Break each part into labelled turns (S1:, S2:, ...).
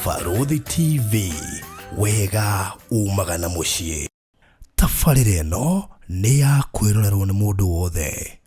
S1: Barũthi TV, wega umaga na mũciĩ. Tabarĩra ĩno nĩ ya kwĩrorerwo nĩ mũndũ wothe.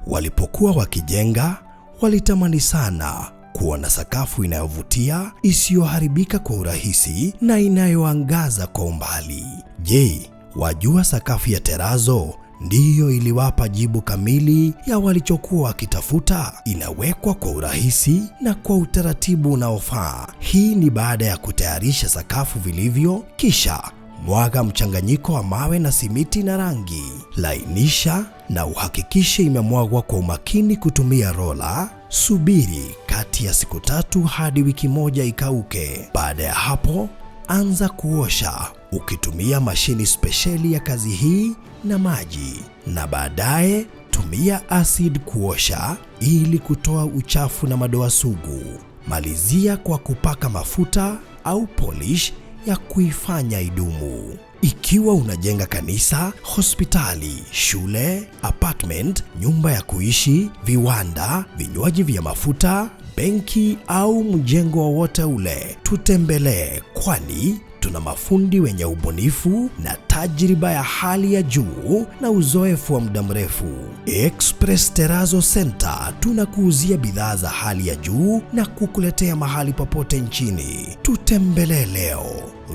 S1: Walipokuwa wakijenga, walitamani sana kuona sakafu inayovutia, isiyoharibika kwa urahisi na inayoangaza kwa umbali. Je, wajua sakafu ya terazo ndiyo iliwapa jibu kamili ya walichokuwa wakitafuta? Inawekwa kwa urahisi na kwa utaratibu unaofaa. Hii ni baada ya kutayarisha sakafu vilivyo, kisha mwaga mchanganyiko wa mawe na simiti na rangi. Lainisha na uhakikishe imemwagwa kwa umakini kutumia rola. Subiri kati ya siku 3 hadi wiki 1 ikauke. Baada ya hapo, anza kuosha ukitumia mashini spesheli ya kazi hii na maji, na baadaye tumia acid kuosha ili kutoa uchafu na madoa sugu. Malizia kwa kupaka mafuta au polish ya kuifanya idumu. Ikiwa unajenga kanisa, hospitali, shule, apartment, nyumba ya kuishi, viwanda, vinywaji vya mafuta, benki au mjengo wowote ule, tutembelee, kwani tuna mafundi wenye ubunifu na tajriba ya hali ya juu na uzoefu wa muda mrefu. Express Terrazzo Center tunakuuzia bidhaa za hali ya juu na kukuletea mahali popote nchini. Tutembelee leo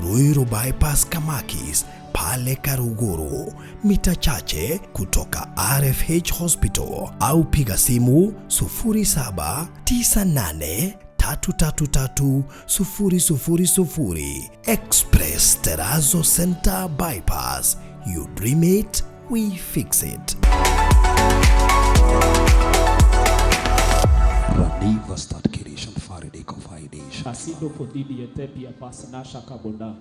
S1: Ruiru Bypass Kamakis pale Karuguru, mita chache kutoka RFH Hospital, au piga simu 0798333000. Express Terrazzo Center Bypass. You dream it, we fix it.
S2: Raniva start creation faridiko faidation.
S3: Asido podidi yetepia pasinasha kaboda.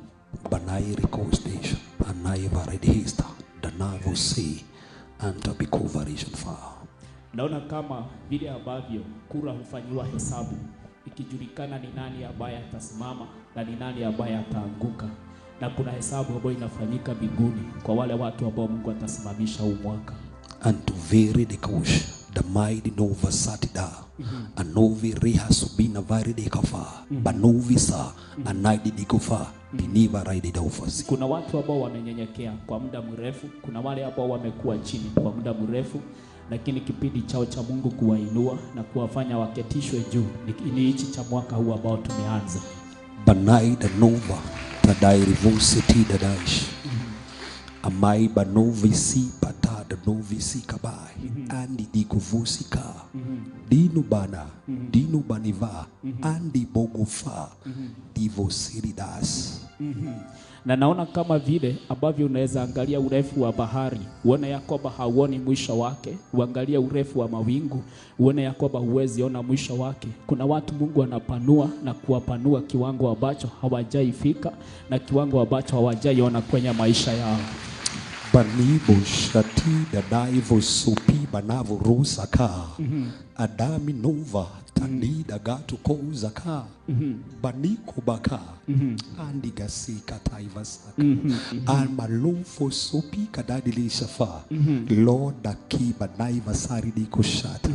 S2: Banai recostation anai varidhista danavo si antabikovaration fa.
S3: Naona kama vile ambavyo kura hufanyiwa hesabu ikijulikana ni nani ambaye atasimama na ni nani ambaye ataanguka, na kuna hesabu ambayo inafanyika mbinguni kwa wale watu ambao Mungu atasimamisha huu mwaka.
S2: Antuveri dikosh damaidi nova satida anovi riha subina varidi kafa banovi sa anaidi dikofa diniva raidi daufasi.
S3: Kuna watu ambao wamenyenyekea kwa muda mrefu, kuna wale ambao wamekuwa chini kwa muda mrefu, lakini kipindi chao cha Mungu kuwainua na kuwafanya waketishwe juu ni hichi cha mwaka huu ambao tumeanza.
S2: Banaida nova tadairi vositi dadaish amai banovi si patada novi si kabai andi dikuvosika dinu bana dinu baniva andi bogofa divosiridas.
S3: Na naona kama vile ambavyo unaweza angalia urefu wa bahari, uone ya kwamba hauoni mwisho wake. Uangalie urefu wa mawingu, uone ya kwamba huwezi ona mwisho wake. Kuna watu Mungu anapanua na kuwapanua kiwango ambacho hawajaifika na kiwango ambacho hawajaiona kwenye maisha yao.
S2: Banibo shati dadaivo sopi banavo rosaka adami nova tandida gato kozaka baniko baka andigasika taivasaka almalofo sopi kadadili shafa Lord akiba naiva saridi kushata.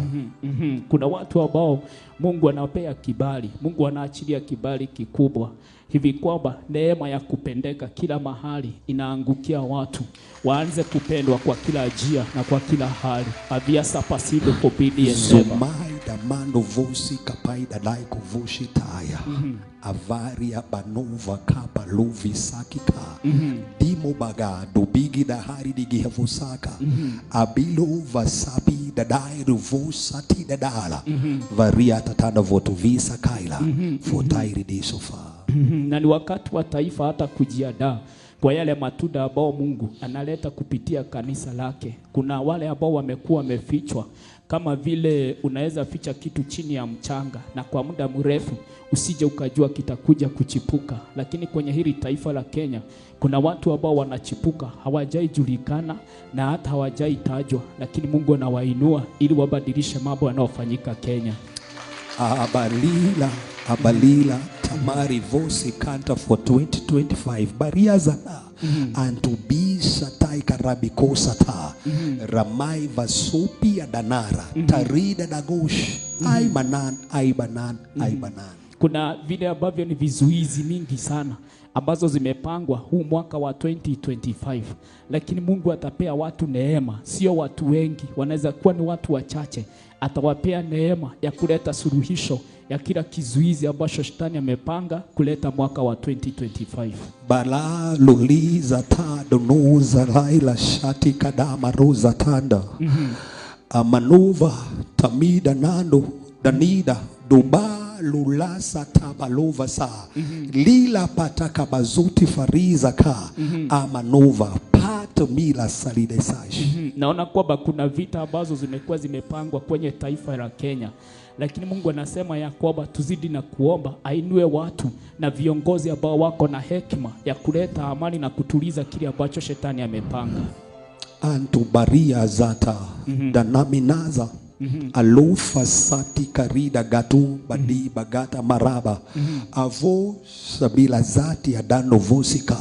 S3: Kuna watu ambao Mungu anawapea kibali, Mungu anaachilia kibali kikubwa hivi kwamba neema ya kupendeka kila mahali inaangukia watu, waanze kupendwa kwa kila njia na kwa kila hali. Avia sapasido kopidi eseba.
S2: Zomai damando vosi kapai dai kuvushi taya avaria banova kapa luvi sakika dimo baga dubigi dahari digihevosaka abilo vasabi dadai ruvosati dadala varia tatana votovisa kaila fotairi disofa.
S3: Na ni wakati wa taifa hata kujiandaa kwa yale matunda ambao Mungu analeta kupitia kanisa lake. Kuna wale ambao wamekuwa wamefichwa, kama vile unaweza ficha kitu chini ya mchanga na kwa muda mrefu usije ukajua kitakuja kuchipuka. Lakini kwenye hili taifa la Kenya kuna watu ambao wanachipuka, hawajaijulikana na hata hawajaitajwa, lakini Mungu anawainua ili wabadilishe mambo yanayofanyika Kenya.
S2: Abalila, abalila tamari vosi kanta for 2025 baria zana antubisa taika rabikosata ramai vasopi adanara tarida dagosh ai banan ai banan ai banan.
S3: Kuna vile ambavyo ni vizuizi mingi sana ambazo zimepangwa huu mwaka wa 2025, lakini Mungu atapea watu neema, sio watu wengi, wanaweza kuwa ni watu wachache. Atawapea neema ya kuleta suluhisho ya kila kizuizi ambacho shetani amepanga kuleta mwaka wa 2025.
S2: Bala luliza ta donuza laila shati kadama roza tanda. Amanuva tamida nando danida duba lulasa tabalova sa lila pataka bazuti fariza ka amanuva pat mila salidesaj.
S3: Naona kwamba kuna vita ambazo zimekuwa zimepangwa kwenye taifa la Kenya, lakini Mungu anasema ya kwamba tuzidi na kuomba ainue watu na viongozi ambao wako na hekima ya kuleta amani na kutuliza kile ambacho shetani amepanga.
S2: Antubaria zata danaminaza alufa sati karida gatu badi bagata maraba avo sabila zati adano vosika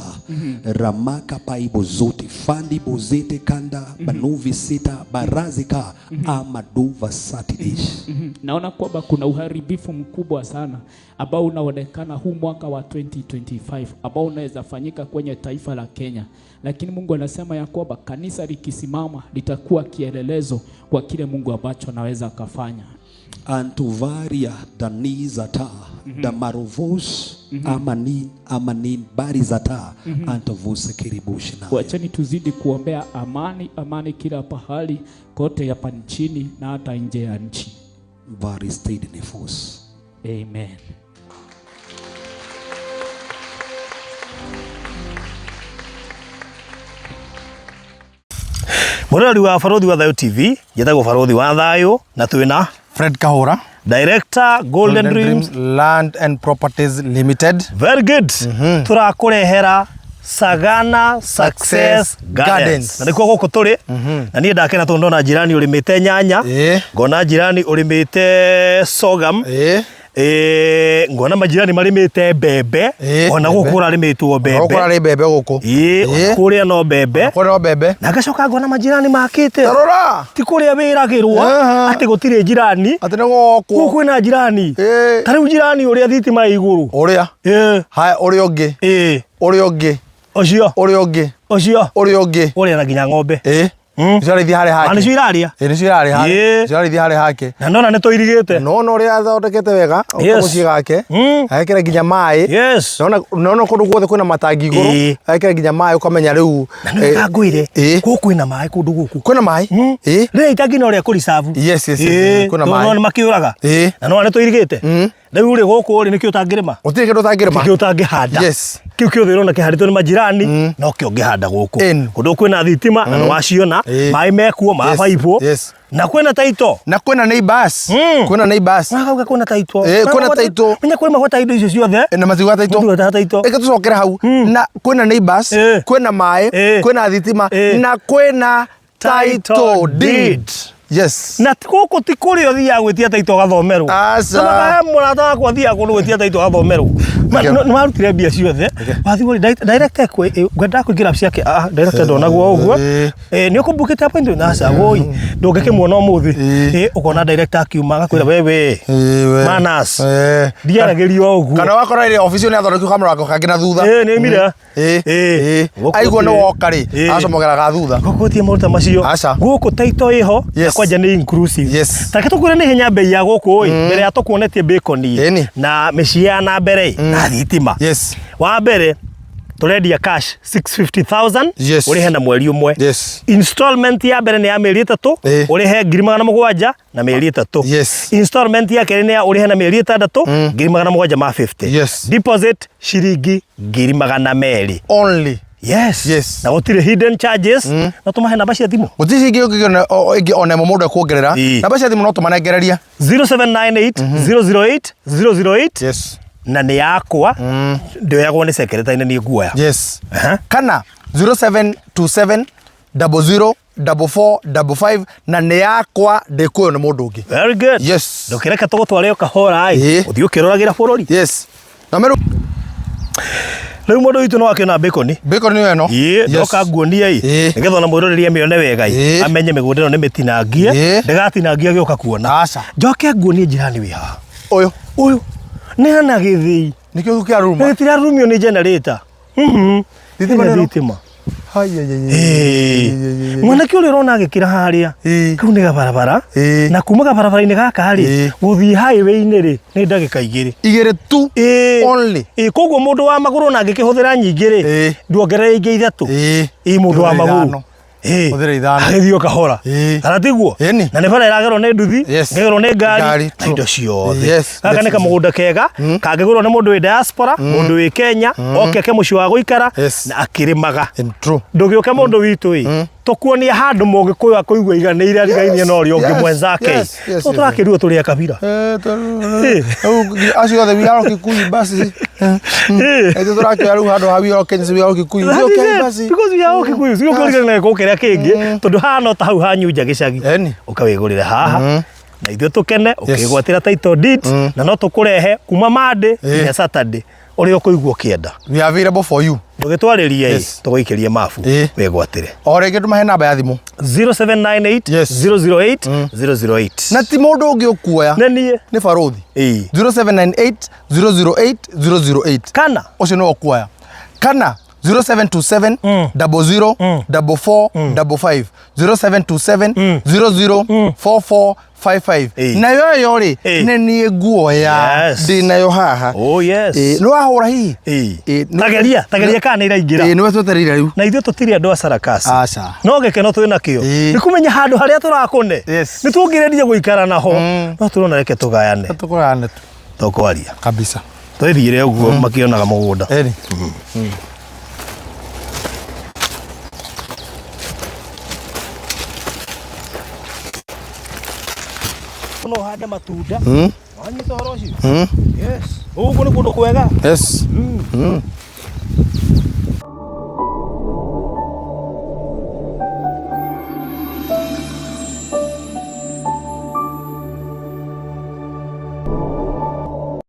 S2: ramaka paibo zoti fandi bozete kanda banuvi sita barazika amaduva sati dish.
S3: Naona kwamba kuna uharibifu mkubwa sana ambao unaonekana huu mwaka wa 2025 ambao unaweza fanyika kwenye taifa la Kenya, lakini Mungu anasema ya kwamba kanisa likisimama litakuwa kielelezo kwa kile Mungu ambacho anaweza akafanya.
S2: Antuvaria danizata damarovos amanin amanin barizata antavose kiribushina.
S3: Wacheni tuzidi kuombea amani, amani kila pahali kote hapa nchini na hata nje ya nchi.
S2: Varistid nefos.
S3: Amen.
S1: Mũrori wa Barothi wa Thayũ TV, njĩtagwo Barothi wa Thayũ na twĩna
S4: Fred Kahora,
S1: Director Golden Dreams.
S4: Land and Properties Limited.
S1: Very good. Tũrakũrehera Sagana Success
S4: Success
S1: Gardens.
S4: Gardens.
S1: Na nĩkuo gũkũ tũrĩ. Na niĩ ndakena tondũ ndona jirani ũrĩmĩte nyanya, ngona jirani ũrĩmĩte sorghum, ngona majirani marĩmĩte mbembe, ona gũkũ
S4: Mbembe.
S1: kũrarĩmĩtwo mbembe.
S4: Gũkũ kũrarĩ mbembe gũkũ.
S1: Ĩĩ, ona kũrĩa no mbembe.
S4: Kũrĩa no mbembe.
S1: Na ngacoka ngona majirani makĩte.
S4: Tarora.
S1: Ti kũrĩa wĩragĩrwo atĩ gũtirĩ jirani.
S4: Atĩ nĩ gwokwo.
S1: Gũkũ kwĩna jirani. Ta rĩu jirani ũrĩa thitima ĩ igũrũ.
S4: Ũrĩa. Haya, ũrĩa ũngĩ. Ũrĩa ũngĩ.
S1: Ũcio.
S4: Ũrĩa ũngĩ.
S1: Ũcio.
S4: Ũrĩa ũngĩ.
S1: Ũrĩa na nginya ng'ombe.
S4: Nĩcio arĩithia harĩa hake.
S1: Nĩcio iraria.
S4: Nĩcio irarĩa harĩa. Nĩcio arĩithia harĩa hake.
S1: Na ndona nĩ tũirigĩte.
S4: Nona ũrĩa athondekete wega, mũciĩ gake. Agekĩra nginya maĩ. Nona kũndũ guothe kwĩna matangi igũrũ. Agekĩra nginya maĩ ũkamenya rĩu.
S1: Na nĩ wega ngwĩre, gũkũ kwĩna maĩ kũndũ gũkũ.
S4: Kwĩna maĩ?
S1: Rĩrĩa itangi no rĩa kũricabu.
S4: Yes, yes, yes, kwĩna maĩ.
S1: Nĩ makĩũraga. Na nona nĩ tũirigĩte. Rĩu rĩ gũkũ rĩ nĩkĩo ũtangĩrĩma.
S4: Gũtirĩ kĩndũ ũtangĩrĩma.
S1: Nĩkĩo ũtangĩhanda. Kĩu kĩothe ũrona kĩhandĩtwo nĩ majirani, no kĩo ũngĩhanda gũkũ. Kũndũ kwĩna thitima na nĩwaciona, maĩ mekuo, mabaibwo. Na kwĩna taito.
S4: Na kwĩna neighbors. Kwĩna neighbors.
S1: Wakauga kwĩna taito.
S4: Kwĩna taito.
S1: Menya kwĩna gwata indo icio ciothe.
S4: Na matigwa taito.
S1: Matigwa taito.
S4: Ĩka tũcokere hau. Na kwĩna neighbors, kwĩna maĩ, kwĩna thitima, na kwĩna title deed. Yes.
S1: Na gũkũ ti kũrĩa ũthiaga gwĩtia taito ũgathomerwo.
S4: Aca.
S1: He mũrata wakwa athiaga kũndũ gwĩtia taito agathomerwo. Nĩ warutire mbia ciothe. Wathiĩ ũrĩ director ngwendaga kũingĩra ciake. Director ndonagwo ũguo. Nĩ ũkũmbukĩte appointment? Aca woi. Ndũngĩkĩmuona ũmũthĩ. Ũkona director akiuma agakwĩra wewe. Manners. Ndiaragĩrio ũguo.
S4: Kana wakora ĩrĩ obici nĩ athondekirwo kamũrango kangĩ na thutha.
S1: Nĩ oimire.
S4: Aigua nĩ woka rĩ, acomokeraga thutha.
S1: Gũkũ gũtirĩ maũndũ ta macio. Gũkũ taito ĩho na kwanja nĩ inclusive. Take tũkwĩre nĩ hinya bei ya gũkũ ĩ, mbere ya tũkuonetie bacon ĩ, na mĩciĩ ya na mbere ĩ, na thitima. Wa mbere tũrendia cash 650,000 ũrĩhe na mweri ũmwe. Installment ya mbere nĩ ya mĩeri 3, ũrĩhe 700,000 na mĩeri 3. Installment ya kerĩ nĩ ya ũrĩhe na mĩeri 6, 750,000. Deposit ciringi 200,000.
S4: Only.
S1: Yes.
S4: Yes.
S1: Na gũtirĩ hidden charges. No tũmahe namba cia thimũ.
S4: Gũtirĩ ciringi ĩngĩ ona ĩmwe mũndũ ekuongerera. Namba cia thimũ no tũmanengereria.
S1: 0798 008 008.
S4: Yes.
S1: Na nĩ yakwa. Ndĩoyagwo nĩ secretary nĩ niĩ nguoya.
S4: Yes. Kana 0727 00 44 55 na nĩ yakwa ndĩkuoywo nĩ mũndũ ũngĩ.
S1: Very good.
S4: Yes.
S1: Ndũkĩreke tũgũtware o kahora ĩ. Ũthiĩ ũkĩroragĩra bũrũri.
S4: Yes. Na meru
S1: Rĩu mũndũ witũ no akĩona bacon.
S4: Bacon nĩyo ĩno.
S1: Ndoka nguonie ĩ. Nĩgetha ona mwĩroreri amĩone wega ĩ. Amenye mĩgũnda ĩno nĩ mĩtinangie. Ndĩgatinangie agĩũka kuona.
S4: Aca.
S1: Njoke nguonie jirani wĩ haha.
S4: Ũyũ.
S1: Ũyũ.
S5: Nĩ hana gĩthĩi.
S4: Nĩkĩo kĩaruruma.
S5: Gĩtirarurumio nĩ generator.
S4: Thitima
S5: Ĩna
S4: nĩ ĩno?
S5: thitima.
S4: Hai, ai, ai, ai, ai, ai, ai.
S5: Mwanake ũrĩa ũrona agĩkĩra harĩa
S4: Ĩĩ.
S5: kau nĩ gabarabara
S4: Ĩĩ.
S5: na kuma gabarabara-inĩ gaka rĩ
S4: Ĩĩ.
S5: gũthiĩ highway-inĩ rĩ nĩ ndagĩka igĩrĩ.
S4: Igĩrĩ tu.
S5: Ĩĩ.
S4: Only.
S5: Ĩĩ, koguo mũndũ wa magũrũ ona angĩkĩhũthĩra nyingĩ rĩ
S4: Ĩĩ.
S5: nduongerere ingĩ ithatũ.
S4: Ĩĩ.
S5: Ĩĩ, mũndũ wa
S4: Hũthĩra
S5: magũrũ.
S4: ithano.
S5: Ĩĩ.
S4: Hũthĩra ithano.
S5: Agĩthiĩ o kahora.
S4: Ĩĩ.
S5: Kana tiguo?
S4: Ĩni.
S5: Na nĩ bara ĩragerwo nĩ nduthi,
S4: Yes.
S5: ĩkagerwo nĩ ngari
S4: Ngari,
S5: na
S4: true.
S5: indo ciothe.
S4: Yes,
S5: Gaka nĩ
S4: yes.
S5: kamũgũnda kega kangĩgũrwo nĩ mũndũ wĩ diaspora, mũndũ wĩ Kenya, oke ake mũciĩ wa gũikara
S4: Yes.
S5: na akĩrĩmaga.
S4: And true.
S5: Ndũgĩũke mũndũ witũ ĩ tũkuonia handũ mũgĩkũyũ akũigua iganĩire arigainie na ũrĩa ũngĩ
S4: yes,
S5: mwenzake.
S4: yes, yes,
S5: Tondũ
S4: yes.
S5: tũrakĩrwo tũrĩ a kabira.
S4: Eh, rĩu acio othe we are Kikuyu basi. Ithuĩ tũrakĩoya rĩu handũ ha we are Kenyans, we are Kikuyu.
S5: That is
S4: Okay,
S5: it.
S4: basi.
S5: Because we are all Kikuyu. Sio kũrigana na gĩkũyũ kĩrĩa kĩngĩ tondũ haha no ta hau hanyunja gĩcagi.
S4: Eni.
S5: Ũkawĩgũrĩra haha na ithuĩ tũkene ũkĩgwatĩra title deed na no tũkũrehe kuma Monday nginya Saturday ũrĩa ũkũigua ũkĩenda.
S4: We are available for you.
S5: Ndũgĩtwarĩrie ĩ
S4: Yes.
S5: tũgũikĩrie mabu
S4: Ĩĩ.
S5: wĩgwatĩre.
S4: O rĩngĩ tũmahe namba ya thimũ.
S5: 0798
S4: Yes.
S5: 008 008.
S4: Na ti mũndũ ũngĩ ũkuoya.
S5: Nĩ niĩ.
S4: Nĩ barũthi.
S5: Ĩĩ.
S4: 0798 008 008.
S5: Kana
S4: Ũcio nĩwe ũkuoya. Kana 0727 00 44 55 0727 00 44 55
S5: Ĩĩ.
S4: nayo ĩyo rĩ
S5: Ĩĩ.
S4: nĩ niĩ nguoya
S5: Yes.
S4: ndĩ nayo haha
S5: Oh yes.
S4: Ĩĩ, nĩ wahũra hihi
S5: Ĩĩ.
S4: Ĩĩ, nĩ-
S5: Tageria, tageria kana nĩ iraingĩra.
S4: Ĩĩ, nĩwe twetereire rĩu
S5: Na ithuĩ tũtirĩ andũ a sarakasi.
S4: Aca.
S5: No gĩkeno twĩ nakĩo.
S4: Ĩĩ.
S5: Nĩ kũmenya handũ harĩa tũrakũne.
S4: Yes.
S5: Nĩ tũngĩrĩria gũikara naho. No tũrona reke tũgayane.
S4: Tũkũrane tu
S5: Tũkwaria.
S4: kabisa.
S5: Twĩthiĩre ũguo makĩonaga mũgũnda.
S4: Ĩni.
S5: No ũhande matunda. Wanyita ũhoro ũcio? Yes. Gũkũ nĩ kũndũ kwega.
S4: Yes.